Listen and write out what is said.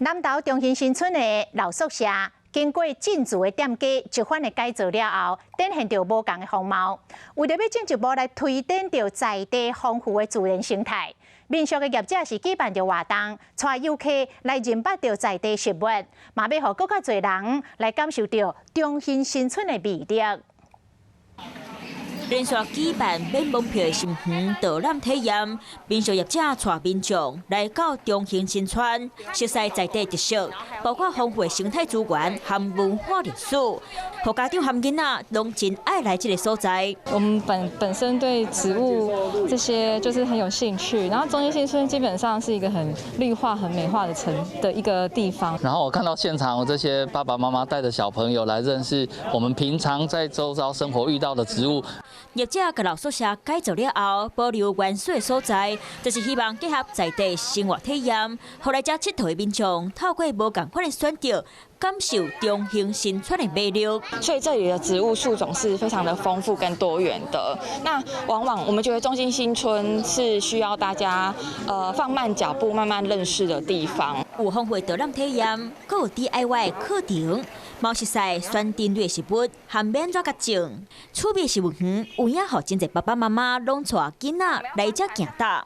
南投中興新村的老宿舍，經過真濟的店家一番的改造了後，展現著無仝的風貌。為著欲進一步來推展著在地豐富的自然生態，民宿的業者是舉辦著活動，帶遊客來認捌著在地食物，嘛欲予閣較濟人來感受著中興新村的魅力。連續舉辦免門票的新園導覽體驗，民宿業者帶民眾來到中興新村，熟悉在地特色，包括豐富的生態資源和文化歷史，予家長和囡仔攏真愛來這个所在。我們本身對植物這些就是很有興趣，然後中興新村基本上是一個很綠化、很美化的城的一個地方。然後我看到現場這些爸爸媽媽帶著小朋友來認識我們平常在周遭生活遇到的植物。業者共老宿舍改造了後，保留原始的所在，就是希望結合在地生活體驗，予來遮𨑨迌的民眾透過無仝款的選擇，感受中興新村的魅力。所以這裡的植物樹種是非常的豐富跟多元的。那往往我們覺得中興新村是需要大家放慢腳步，慢慢認識的地方。有豐富的導覽體驗，閣有 DIY 課程，嘛熟悉選珍類食物，和欲按怎共種。趣味植物園有影予真濟爸爸媽媽攏帶囡仔來遮行搭。